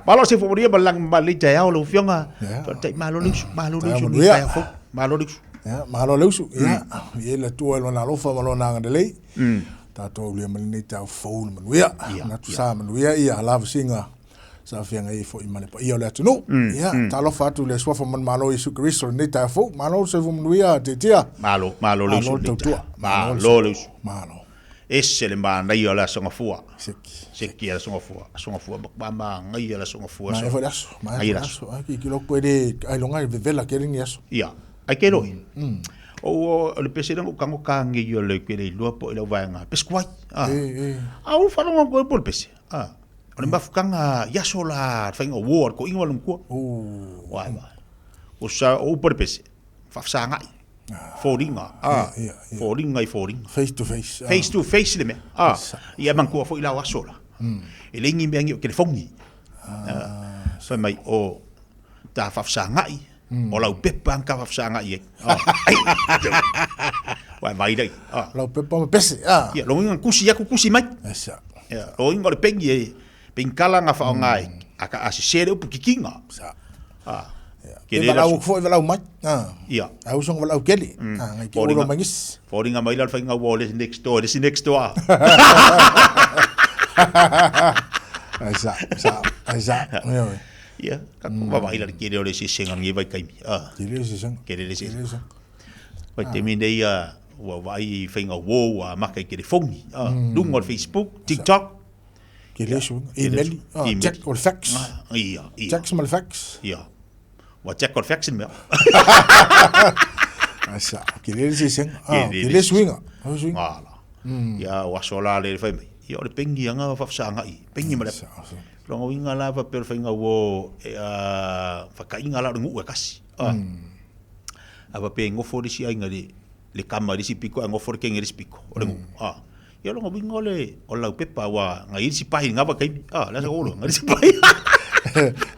Malo se fo ma lang ma le taeao lau afioga. Faafetai, malo le usu, malo le usu lenei taeao fou. Malo le usu. Ia, malo le usu. Ia, ia le Atua i lona alofa ma lona agalelei. Tatou aulia mai lenei taeao fou i le manuia. Manatu sa manuia ia lavasiga sa feagai ai foi ma le paia o le atunuu. Ia, talofa atu i le suafa manumalo o Iesu Keriso i lenei taeao fou. Malo le soifua manuia Tiatia. Malo, malo le usu. Malo le tautua. Malo le usu. Malo. Ese le manaia o le Aso Gafua. Seki. Seki le Aso Gafua. Aso Gafua ma manaia le Aso Gafua. Manaia foi le aso. Manaia foi le aso. Ai ki kilo koe le ailoga e vevela kele ni aso. Ia. Ai ke loi. O o le pese lengo kango ka ngi yo le ke le lua po i lau vaega. Pese kuai. Ah. A u whalonga koe po le pese. Ah. O le mafukanga i aso la whainga o ward ko ingoa le mkua. Wai wai. O sa o upo le pese. Whawhasangai. Fōringa. Ah. Fōringa i fōringa. Face to face. Face to face le mea. Ah. Ia mangkua foi lau aso la. E le ingi mea ngi o telefongi. Ah. Fai mai o ta whawhasangai. O lau pepa ang ka whawhasangai ai. Ai. Wai vai dai. Ah. Lau pepa ma pese. Ah. Ia, longa kusi aku kusi mai. Esa. Ia, longa o le pengi e pengkala nga whaonga ai. A ka a se le upu kikinga. Sa. Ah. Ke le lau foi valau mai. Ah. Ia. Au songa valau kele. Ah, ngai ke uro mangis. Fōringa mai la whainga wo le next door, le next door. Ai sa, sa, ai sa. Ia. Ia, ka mm. Vavaila le kele o le sesenga ngi vai kaimi. Ah. Kele le sesenga. Kele le sesenga. Vai te mi nei a ua vai i whainga wo a maka i kele fongi. Ah, lunga o Facebook, TikTok. Kele suinga. Email, ah, check o le fax. Ia, ia. Check ma le fax. Ia. Ua check o le fax ni mea. Ai sa, kele le sesenga. Ah, kele suinga. Suinga. Ala. Ia, ua sola le whai mai. Ia, o le pengi anga whawhasangai. Pengi ma le. Longa uiga la faapea o le faiga ua e a fakaiga la o le nuu e kasi. A. A faapea e gofo le isi aiga i le kama i le isi piko ae gofo le kenge i le isi piko o le nuu. A. Ia o lona uiga o le o le laupepa ua ngai ai le sipai i lena vaitaimi. A, le a se olo, ngai le sipai.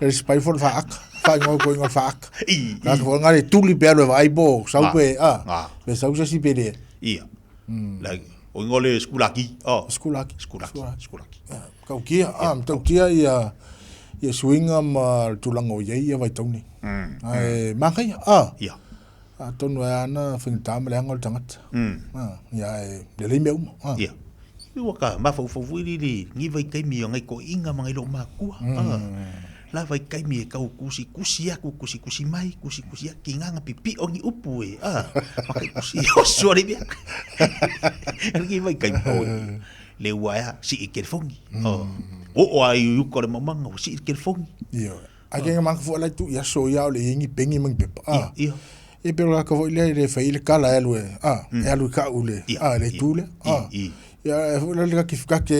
Le sipai fo le faaka. Faaigoa ko ingoa le faaka. I, i. Ka fo ngare tuli pe alu e vaai po sau pe a. Pe sau se si pe le. Ia. Like, o ingoa le skulaki. Oh. Skulaki. Skulaki. Skulaki. Tautia, ah, tautia ia ia suiga ma le tulaga o i ai ia vaitau nei. Ae manaia, ah. Ia. Atonu e ana faigata ma leaga o le tagata. Ah, ia ae lelei mea uma. Ah. Ia. Ua ka mafaufau foi le le ni vaitaimi o ngai toeaiga ma ngai loomatua. Ah. La vaitaimi e tau kusikusi aku, kusikusi mai, kusikusi aku, kigaga pipio ni upu e. Ah. Ma kai kusi oso le mea. Ni vaitaimi o le ua ea sii telefoni. Oh. Oo ai i uka o le maumaga ua sii le telefoni. Ioe. Ai ke maka foi lai tu ia so ia o le ingi pengi mangi pepa. Ah. Ia. E pe ka foi le le fai le kala e alu e. Ah, e alu ka u le. Ah, le tu le. Ah. Ia e foi le ka ki ke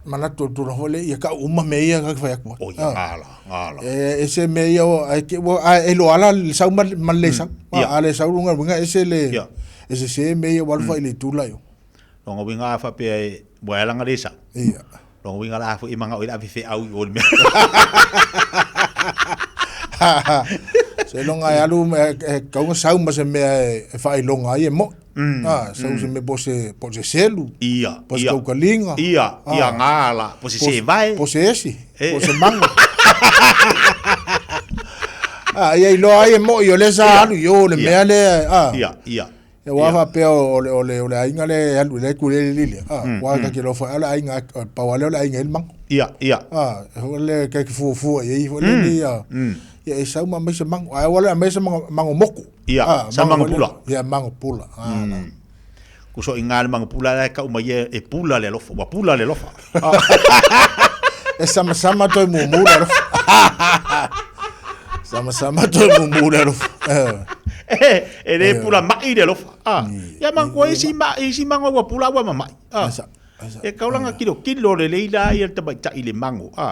manatu tu la foi le ia ka uma me ia ka fai aku. O ia ngala, ngala. E e se me ia o ai ke o a e lo ala le sau ma ma le sau. A le sau lunga winga e se le. E se se me ia walu fai le tu la yo. Longa uiga a faapea e ua e laga le sau. Ia. Longa uiga la foi e mangao i le ave feau i o le mea. Se longa e alu e kaunga sau ma se mea e whailonga ai e mo'i. Ah, sau se mea po se, po se selu. Ia. Po se kaukalinga. Ia, ia ngala, po se se vae. Po se esi, po se mango. Ah, ia iloa ai e mo'i o lea sa alu i o le mea lea. Ah. Ia, ia. Ia ua faapea o le, o le, o le aiga lea e alu, lea e kulele lili. Ah, ua ka ke lofa o le aiga, pau lea o le aiga e le mango. Ia, ia. Ah, e le ka ke fuafua i ai foi le ia. Ia e sau ma mai se mango. Ai wala mai se mango, mango moku. Ia, ah, sa mango pula. Ia, mango pula. Ah, Ku so i ngā le mango pula la e kau mai e, e pula le alofa. Ua pula le alofa. E sama sama toi mumu le alofa. Sama sama toi mumu le alofa. E, e le pula mai le alofa. Ah. Ia mango e si ma e si mango ua pula ua mamai. Ah. E kaulanga kilo kilo le leila ia le tamaitai le mango. Ah.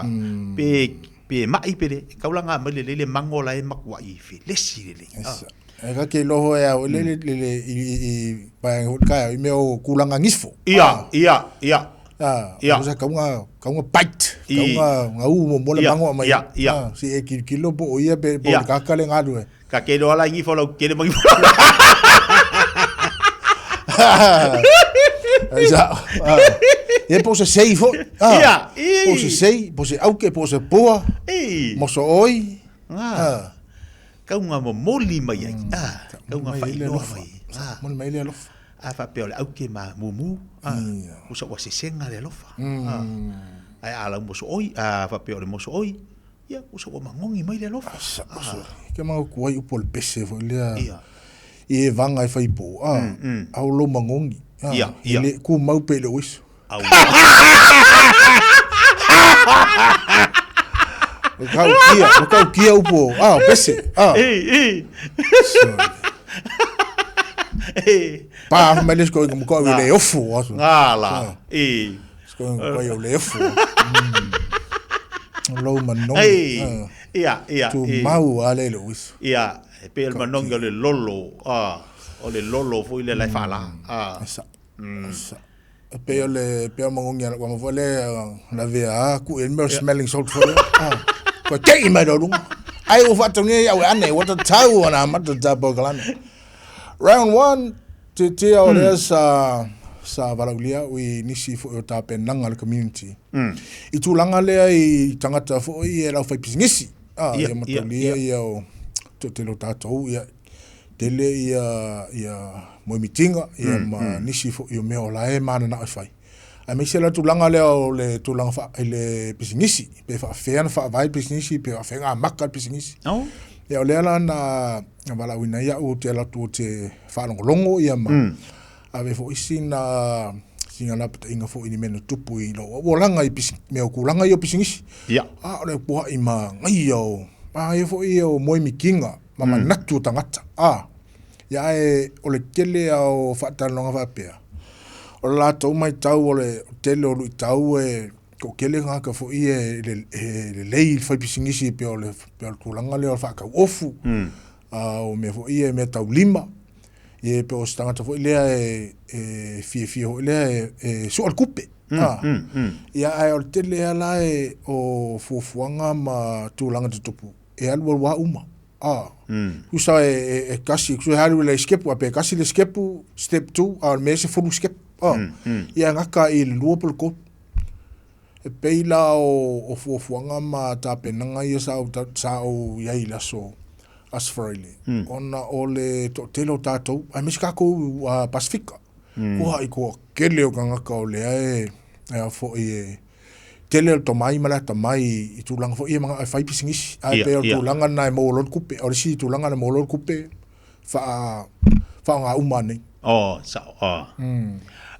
Pe pe mai pe le e kaulanga mai le le mango la e makuai felesi le le. Ah. E ka ke loho e au le le le i i pa ka i mea o kulanga ngisfo. Ia, ia, ia. Ah, Ia. o sa kaunga kaunga bite, kaunga ngau mo mo le mango mai. Ia, ia. Si e kilo kilo po o ia pe po Ia. ka ka le ngalu e. Ka ke loa la ngi fo lau kele mangi. Ai sa. Ia po o se sei foi. Ah, Ia, Po o se sei, po o se auke, po o se pua, mosooi. Ah. Kauga momoli mai ai. Ah, kauga faailoa mai. Ah. Momoli mai le alofa. A faapea o le auke ma mumu. Ah, usa ua sesega le alofa. Ah. Ae a lau mosooi, a faapea o le mosooi, ia usa ua magogi mai le alofa. Ah. Ke mago ai upu o le pese foi lea. Ia. I e vaga e fai po. Ah, au lo magogi. Ah, Ia, ia. Le ku mau pe le uiso. Au. O kau kia, o kau kia upu. Ah, pese. Ah. Ei, ei. Ei. Pa mai le sko mo ko le ofu aso. Ngā la. Ei. Sko ko o le ofu. Lo manongi. Ei. Ia, ia. Tu mau a le le uiso. Ia, e pe le manogi o le lolo, ah, o le lolo foi le lai whala. Ah. Sa. Sa. Pe o le pe o mangongi ala kwa mo le la vea ku e me smelling salt for. Ah. Ko te i mai ro. Ai o fatongi au ane wa ta tau ana mata ta po kalame. Round 1 te te o le sa sa valaulia ui nisi fo o ta penanga le community. I tūlanga lea i tangata fo i e lau whai pisinisi. Ah, Ia, ia mataulia ia o te te lo tātou ia tele ia ia moemitinga ia ma nisi fo i o mea o la e mana na whai. A me se la tūlanga lea o le tūlanga wha i le pisinisi. Pe wha whea na wha vai pisinisi, pe wha whea ngā maka pisinisi. Oh. Ia o lea la na walauina ia o te alatu o te whaalongolongo ia ma. A ve fo isi na singa la pata inga fo ini mena tupu i lo o langa i pisi me o kulanga i o pisingisi. Ia. A o le puha i ma ngai o a ia fo i o moi mikinga ma manatu o tangata. A ia e o le tele au whaatalonga whaapea. O le latou mai tau o le tele o lui tau e ko kele ngā ka fo i e le le lei whai pisingisi pe o le pe o le tūlanga le o le whaakau ofu. A o mea fo i e mea tau lima. Ie pe o se tangata foi lea e fia fia foi lea e sua le kupe. Ia ae o le tele ala e o fuafuaga ma tulaga tutupu e alu alu uma. Ah. Usa e kasi, kusa e alu le skepu, a pe kasi le skepu, step 2, a o le mea se fulu skep. Ah. Ia ngaka i le lua po le kolu. E pei la o fuafuaga ma tapenaga ia sa sa ou iai i le aso Aso Faraile. Ona o le to'atele o tatou, aemaise kakou Pasifika. Kua i kua kele o kagaka o lea e e a fo'i e tele o le tomai ma le atamai i tulaga fo'i e maga'a e fai pisinisi. Ae pei o le tulaga lena e maua loa le kupe. O le isi tulaga na maua loa le kupe fa'a fa'aoga uma nei. Oh, sa oh.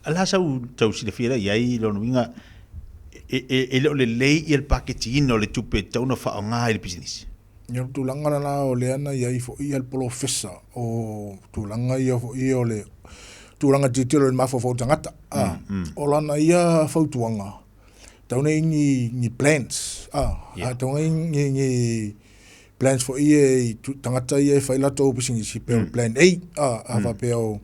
Ala sau tau silafia la iai lona uiga e le o lelei ia le paketiina o le tupe e tatau ona faaoga i le pisinisi. Ia o le tulaga lena o lea na iai fo'i ia le polofesa o tulaga ia fo'i o le tulaga tilotilo i le mafaufau o tagata. A o lana ia fautuaga tau nei ni plans a a tau nei ni plans fo'i e i tagata ia e fai latou pisinisi pe o le plan A a a faapea o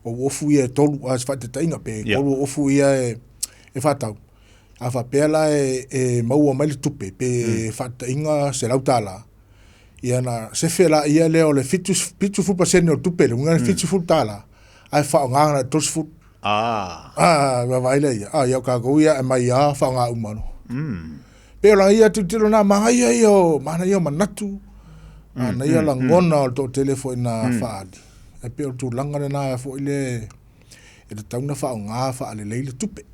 uofu ia e tolu a se faatetaiga pe tolu ofu ia e faatau. A faapea la e maua mai le tupe pe faatetaiga $100. Ia na sefe la ia lea o le 70% o le tupe le uiga le $70 ae faaoga na le 30. Ah. Ah, vaavaai lea ia. Ah, ia o kakou ia e mai a faaoga uma loa. Pe o la ia tilotilo na manaia ia o manaia o manatu. Manaia lagona o le toatele foi na faaali. E pei o le tulaga lena foi le e tatau ona faaoga faalelei le tupe.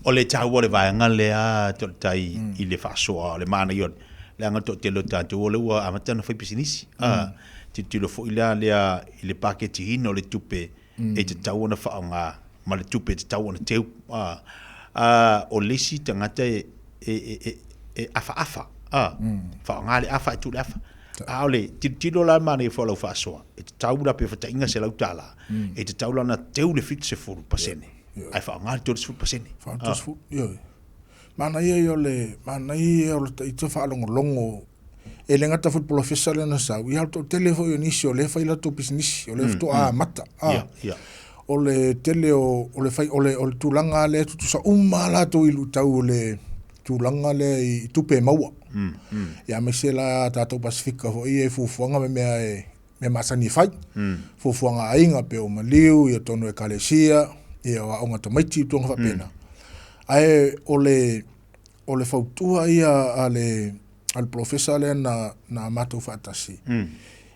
O le taua o le vaega lea toaletai i le faasoa o le manaia o leaga le toatele o tatou o lea ua amata ona fai pisinisi. Ah, tilotilo foi la lea i le paketiina o le tupe e tatau ona faaoga ma le tupe e tatau ona teu. Ah, ah, o le isi tagata e e e afaafa. Ah, faaoga le afa e tuu le afa. A o le tilotilo la manaia foi o lau faasoa, e tatau la pe fataiga $100, e tatau la ona teu le 70% ae faaoga le 30%. Faa 30, ioe. Manaia ia o le manaia ia o le taita faalogologo e le gata foi le polofesa lea na sau, ia o le toatele foi o nisi o lea e fai latou pisinisi, o lea faatoa amata. Ia, ia. O le tele o le fai o le tulaga lea e tutusa uma lava latou i luitau o le tulaga lea i tupe e maua. Ia aemaise la tatou Pasifika foi e fuafuaga ma mea e mea masani e fai. Fuafuaga a aiga pei o maliu, ia totonu o ekalesia, ia o aoga tamaiti ma tulaga faapena. Ae o le, o le fautua ia a le, a le polofesa lea na, na matou faatasi,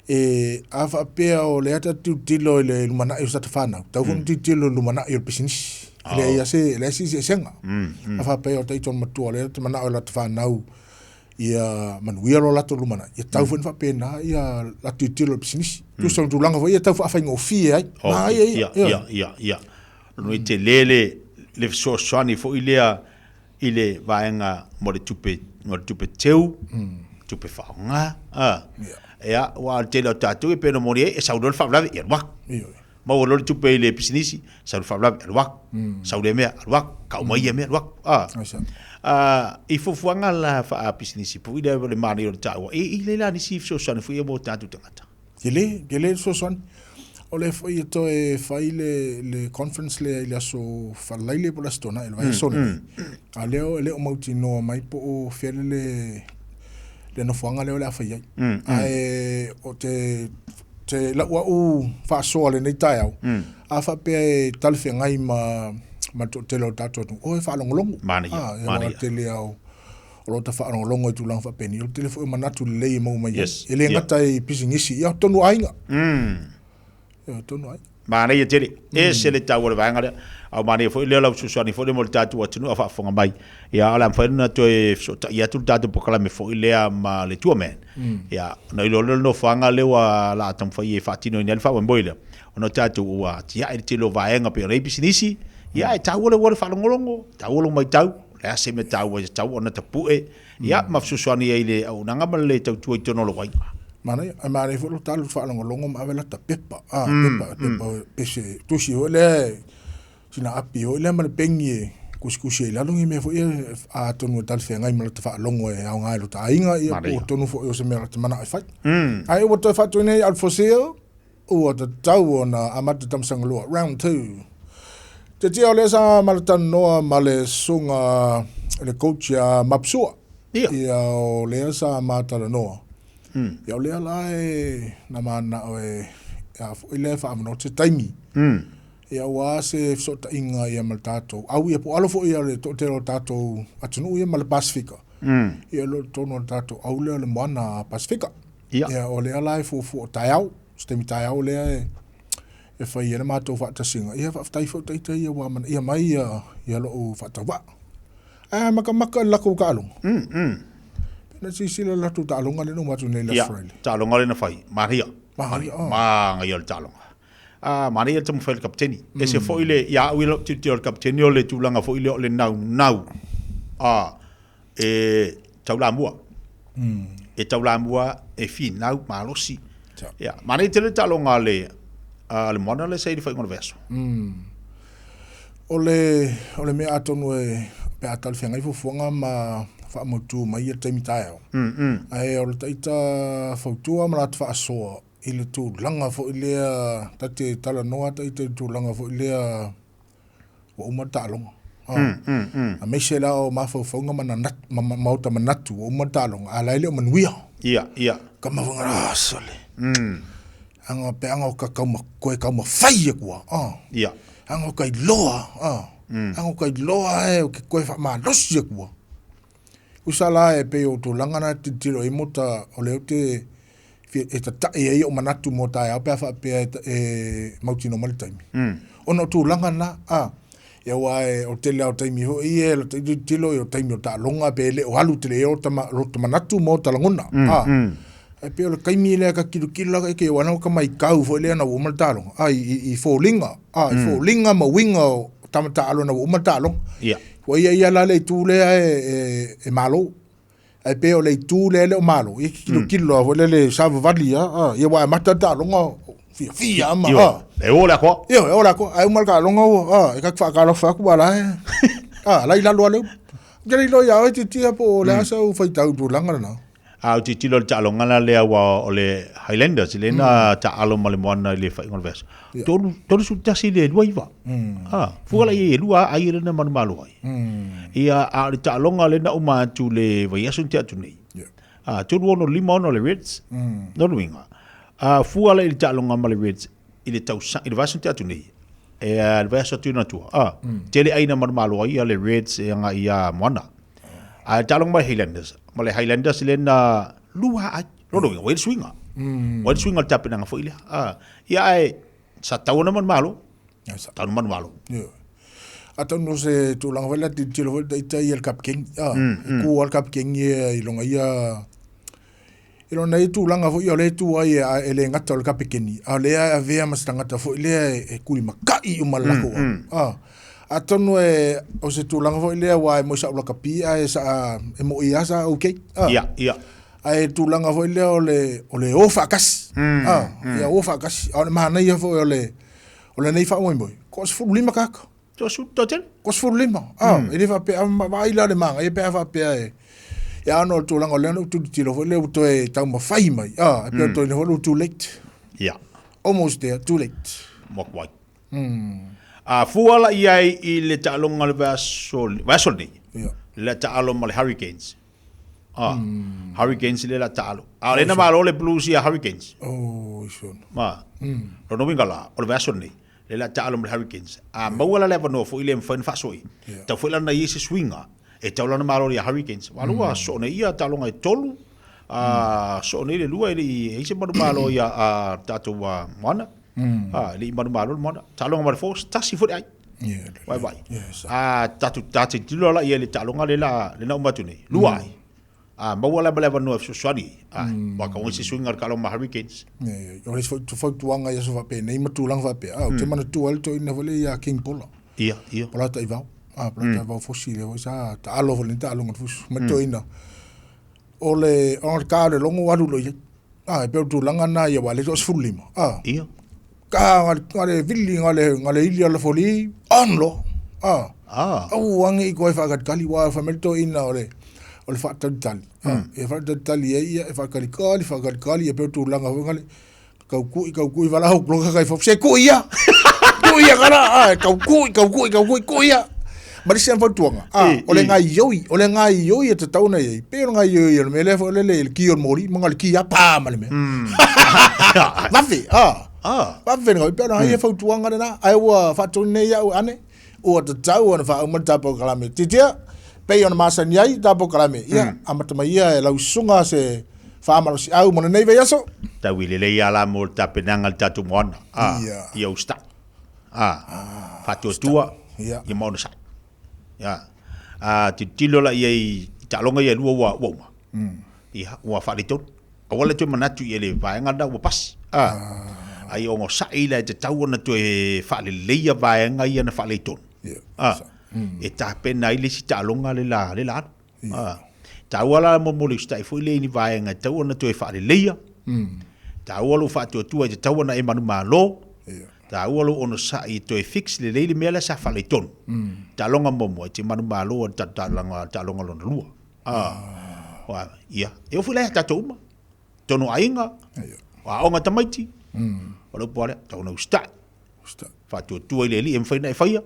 e, a faapea o lea ta te tilotilo i le lumanai o se tagata fanau, tatau foi ona tilotilo i le lumanai o le pisinisi. E leai lava se, e leai se eseesega. A faapea o taita o le matua o lea ta te manao i lata fanau ia manuia lo latou lumanai, ia tatau foi ona faapena ia latou tilotilo i le pisinisi. Tusa o le tulaga foi ia tau faafaigofie ai. Manaia ia. Ia, ia, ia. Lona uiga e tele le, le fesoasoani foi lea i le vaega mo le tupe, mo le tupe teu, tupe faaaoga, a. Ia, aua o le tele o tatou e pei ona momoli ai, e sau loa le faalavelave, ia alu atu. Maua loa le tupe i le pisinisi, sau le faalavelave, alu atu. Sau lea mea, alu atu. Tau mai ia mea, alu atu. A. I fuafuaga la faapisinisi foi lea le manaia o le taua, e i ai la nisi fesoasoani foi ia mo tatou tagata? Tele, tele le fesoasoani. O lea foi e toe fai le, le conference lea i le aso Faraile po o le Aso Toonai, le vaiaso lenei. A lea e le o mautinoa mai po o fea le, le nofoaga lea o le a fai ai. Ae o te, te lau au faasoa lenei taeao, a faapea e talafeagai ma, ma le toatele o le tatou atunuu, o e faalogologo. Manaia, ah, manaia. Tele o, o lo o tafaalogologo i tulaga faapenei, o le tele foi o manatu lelei e maua mai ai. Yes. E le gata i pisinisi, ia tonu aiga. Ia tonu aiga. Manaia tele. Ese le taua o le vaega lea. A ua manaia foi lea lau fesoasoani foi lea mo le tatou atunuu a faafofoga mai. Ia o le a mafai ona toe fesootai atu le tatou polokalame foi lea ma le Tourman. Ia ona iloa lea o le nofoaga lea ua la taumafai e faatinoina ai le faamoemoe lea. Ona o tatou ua atiae le tele o vaega pei ona i ai pisinisi. Ia e taua le ua le faalogologo, taua lou matau. O le a se mea taua e tatau ona tapue, ia, ma fesoasoani ai i le auaunaga ma le tautua i totonu o lou aiga. Manaia, ae manaia foi lou tala faalogologo ma ave lata pepa, a, pepa, pepa, pese, tusi foi lea, sina api foi lea ma le peni e tusitusi ai i lalo ni mea foi ia, atonu e talafeagai ma lata faalogo e aoga i lota aiga, ia, po o tonu foi o se mea o lata manao e fai. Ae ua toe faatuina ai Alfosio, Ua tatau ona amata tamasagalua, round 2. Te tia o lea sa malatalanoa ma le susuga le coach ia Mapsua. Ia. Ia o lea sa matalanoa. Ia o lea la e na manao e a foi lea faavanoa se taimi. Ia aua se fesootaiga ia ma le tatou au ia po o alo foi ia le toatele o le tatou atunuu ia ma le Pasefika. Ia o lo o totonu o le tatou au lea o le moana Pasefika. Ia. Ia, o lea la e fuafua o taeao, se taimi taeao lea e, e fai ai le matou faatasiga. Ia, faafetai foi ita ia ua amanaia mai ia, ia lou faatauvaa. Ae makamaka i le latou taaloga. Pei na silasila i le latou taaloga lea na uma atu nei le Ia, Aso Faraile. taaloga lea na fai, manaia. Manaia, oh. Manaia le taaloga. Ah, manaia le taumafai o le kapeteni. Ese foi le, ia au ia lou tilotilo i le kapeteni o le tulaga foi lea o le naunau. Ah, e taulamua. E taulamua, e finau, malosi. Ia, manaia tele le taaloga a le, a le Moana lea sa i le faaiuga o le vaiaso. O le, o le mea atonu e, pe a talafeagai fuafuaga ma faamautu mai ia taimi taeao. Ae o le taita fautua ma lata faasoa i le tulaga foi lea, ta te talanoa taita i le tulaga foi lea, ua uma le taaloga. Aemaise la o mafaufauga ma ma, ma ota manatu ua uma le taaloga, a la e le o manuia. Ia, ia. Ka mafunga la sole. Anga pe anga o ka kauma, koe kauma fai e kua. Ah. Ia. Anga o ka iloa. Ah. Anga o ka iloa e o ke koe whaamalosi e kua. Usa la e pei o tulaga na tilotilo ai mota o lea ou te fia e tata'i ai o'u manatu mo taeao pe a faapea e e mautinoa mai le taimi. Ona o tulaga na, a, ia aua e o le tele lava o taimi foi ia e tilotilo o taimi o taaloga pe le o alu tele i ai ota lota manatu ma ota lagona, a. Ae pei o le taimi lea ka tilotilo lava eke aua na ua matau foi lea ina ua uma le taaloga, a, i i foliga, a, i foliga ma uiga o tama taalo ina ua uma le taaloga. Ia. Ua ia ia la le itu lea e, e, e malo. Ae pei o le itu lea e le o malo, ia tilotilo lava foi lele savavali lava, a, ia ua amata le taaloga fiafia lava ma, a. E o le akoa. Ioe, e o le akoa. Ae uma le taaloga ua, a, e ta te faatalofa atu a la e, a, la i lalo lava le upu. Ou te le iloa ia oe Titia po o le a sau faitau i le tulaga lena. A ou tilotilo i le taaloga la lea aua o le Highlanders lea na taaalo ma le Moana i le faaiuga o le vaiaso. 31 i le 29. A, fua la i ai e lua lava ai lea na manumalo ai. Ia, a o le taaloga lea na uma atu i le vaiaso na tea atu nei. A, 36 56 le Reds. Lona uiga, a fua la i le taaloga ma le Reds i le tausaga, i le vaiaso na tea atu nei, E le vaiaso atu ina tua. Ah, tele ai na manumalo ai ia le Reds e agai ia Moana. Ae taaloga ma le Highlanders, ma le Highlanders le na lua ai. Lona uiga, ua i ai le suiga. Ua i ai le suiga o le tapenaga foi lea. Ah, ia ae sa tatau ona manumalo. Tatau ona manumalo. Ioe. Atonu o se tulaga foi lea tilotilo foi le taitai ia le kapikeni. Ah, e ku lava le kapikeni ia i lona ia i lona ia tulaga foi ia o lea e tu ai e le gata o le kapikeni, a o lea e avea ma se tagata foi lea e tulimatai uma le latou au. Ah, atonu e o se tulaga foi lea aua e moi sa ou lakapi ae sa e moi lava sa okay. Ah. Ia, ia. Ae tulaga foi lea o le o le o faatasi. Ah, ia o faatasi. A o le manaia foi o le o lenei faamoemoe, toa 15 tagata. Toa sefulu, toatele? Toa 15. Ah, e le faapea, vaai la le manaia pe a faapea e ia ona o le tulaga o lea na ou tilotilo foi lea ua toe taumafai mai. Ah, e pei o toe foi ua too late. Ia. Almost there, too late. Makuai. A fua la i ai i le taaloga o le vaiaso, vaiaso lenei. Ia. Le taalo ma le Hurricanes. Ah, Hurricanes le la taalo. A o lena malo le Blues ia Hurricanes. Oh, iso. Ma. Lona uiga la, o le vaiaso lenei, le la taalo ma le Hurricanes. A maua la le avanoa foi lea e mafai ona faasoa. Tau foi la ona i ai se suiga e tau la ona malo ia Hurricanes. Aua ua soo nei ia taaloga e tolu, a soo nei le lua e le i ai se manumalo ia a tatou Moana. A, e le i manumalo le Moana. Taaloga ma le Force, tasi foi le ai. Vai vai. A tatou tatou tilotilo la i ai i le taaloga lea la lena uma atu nei, lua ai. A maua la ma le avanoa e fesoasoani ai. A, ua tau ai se suiga o le taaloga ma Hurricanes. O le isi foi fautuaga i aso faapenei ma tulaga faapea, a, ou te manatua ai le toeaina foi lea ia King Pola. Ia, ia. Pola Taivao. A, Pola Taivao Fosi lea foi sa taalo foi i lenei taaloga o le fusu. Ma le toeaina, o le, o le ta o le logo ua alu loa i ai. A, e pei o le tulaga lena ia, aua o lea e toa-15. A. Ia. Ka na le vili na le na le ili ala foli on lo. Ah. Ah. Au ange i koe whakatali wa wha mele ina o le o le whaatalitali. Ah. E whaatalitali e ia e whaakalikali whaakalikali e peo tūlanga whangale. Kau kui kau kui wala hau kloka kai whap se kui ia. Kui ia kara. Ah, kau kui kau kui kau kui kui ia. Ma le sian fautuaga. Ah, o le gaioi, o le gaioi e tatau ona i ai. Pei o le gaioi o le mea lea foi lele i le ki o le moli, ma le ki a pa ma le mea. Vave, ah. Ah. Vave le gaioi, pei ona ai e fautuaga lena. Ae ua faatonu nei au ane, ua tatau ona faauma le ta polokalame. Titia, pei ona masani ai ta polokalame, ia, amata mai ia e lau susuga se faamalosiau mo lenei vaiaso. Tau i lelei a la mo le tapenaga le tatou moana. Ah, ia usitai. A, faatuatua, ia ma onosai. Ia. A, tilotilo la i ai i taaloga ia e lua ua ua uma. Ia, ua faaletonu. Aua le toe manatu i le vaega lena ua pasi. A, a ia onosai la e tatau ona toe faaleleia vaega ia na faaletonu. A, e tapena ai le isi taaloga le la le la alu. A, taua la mo mo le usitai foi lea i ni vaega e tatau ona toe faaleleia. Taua lou faatuatua e tatau ona e manumalo. Taua lou onosai e toe fix lelei le mea lea sa faaletonu. Taaloga muamua e te manumalo ai i le taaloga lona lua. A, ia, e oo foi la ia tatou uma. Tonu aiga, o aoga a tamaiti, o le upu lava lea, tatau ona usitai. Faatuatua i le Alii e mafai ona e faia,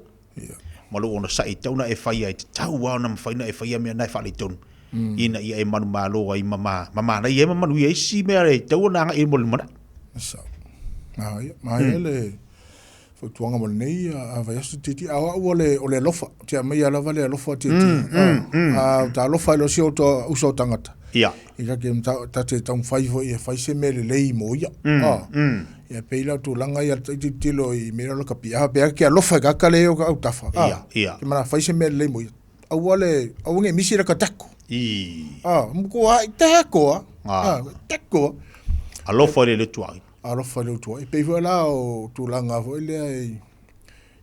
ma lou onosai e tatau ona e faia, e tatau lava ona mafai ona e faia mea na e faaletonu, ina ia e manumalo ai ma manaia ai ma manuia ai isi mea e tatau ona agai i ai mo le lumanai. Sao. Manaia, manaia le fautuaga mo lenei vaiaso Titi. A o au o le, o le alofa, ou te aumaia lava le alofa Titi. A o ta alofa i lo si o to uso o tagata. Ia. I ta te, ta te taumafai foi e fai se mea lelei mo ia. Ia pei la o tulaga ia i tilotilo i mea la lakapi. A pea ke alofa i kaka le o ka autafa. Ia, ia. Ke mana fai se mea lelei mo ia. Aua le, aua nge misi la ka tako. I. A, mo a i tako a. A, tako a. Alofa i le tuai. Alofa i le tuai. Pei foi la o tulaga foi lea i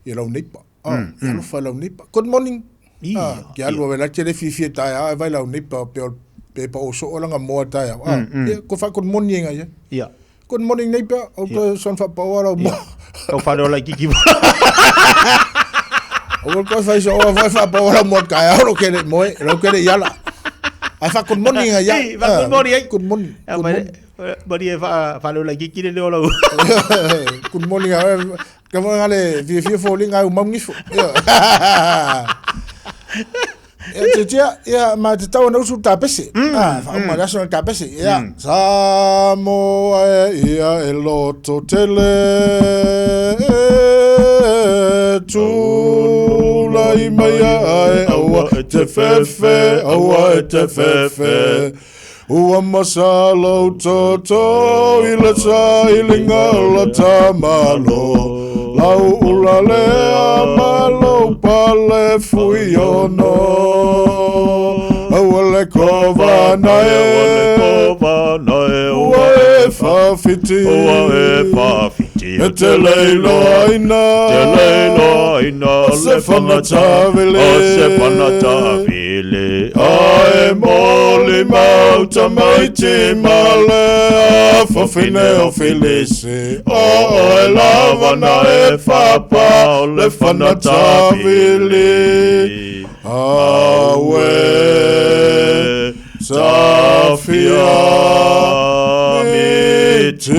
i lau neighbor. A, i alofa i lau neighbor. Good morning. Ia. Ke alu a la te le fiafia taeao e vai lau neighbor pe o pe pa o soo langa moa taeao. A, ia, ko fa good morning ia. Ia. Good morning neighbor, o toe son whapaoa rau mo. Tau whare ola i kiki. O koe whai so oa whai whapaoa rau mo kai au ro kere moe, ro kere iala. Ai wha good morning ai. Ei, wha good morning ai. Good morning. Good morning. Mari e wha whare ola i kiki le leo lau. Good morning ai. Ka mo ngale fia fia fo linga au maungifo. Ia te tia, ia ma te tau ana usu tapese. Ah, whauma le aso na tapese. Ia, Samoa e ia e loto tele. Tulai mai ae aua e te fefe, aua e te fefe. Ua masalo toto i le sailiga o la tamalo. Lau ula lea ma lou pale fuiono. Aua le kovana e, ua e fafiti. Ua e fafiti. E te leiloaina. Te leiloaina o se fanatavele. O se fanatavele. Ae moli mau tamaiti ma le afafine o Filisi. O oe lava na e fapa o le fanatavili. Aue tafia miti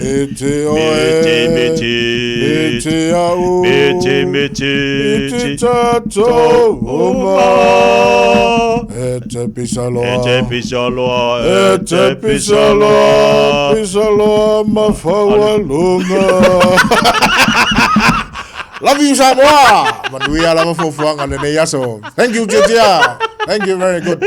miti oe Miti miti miti au miti miti miti tatou uma e te pisaloa E te pisaloa e te pisaloa pisaloa mafaualuga. Love you Samoa. Manuia lava fuafuaga lenei aso. Thank you Tiatia. Thank you, very good.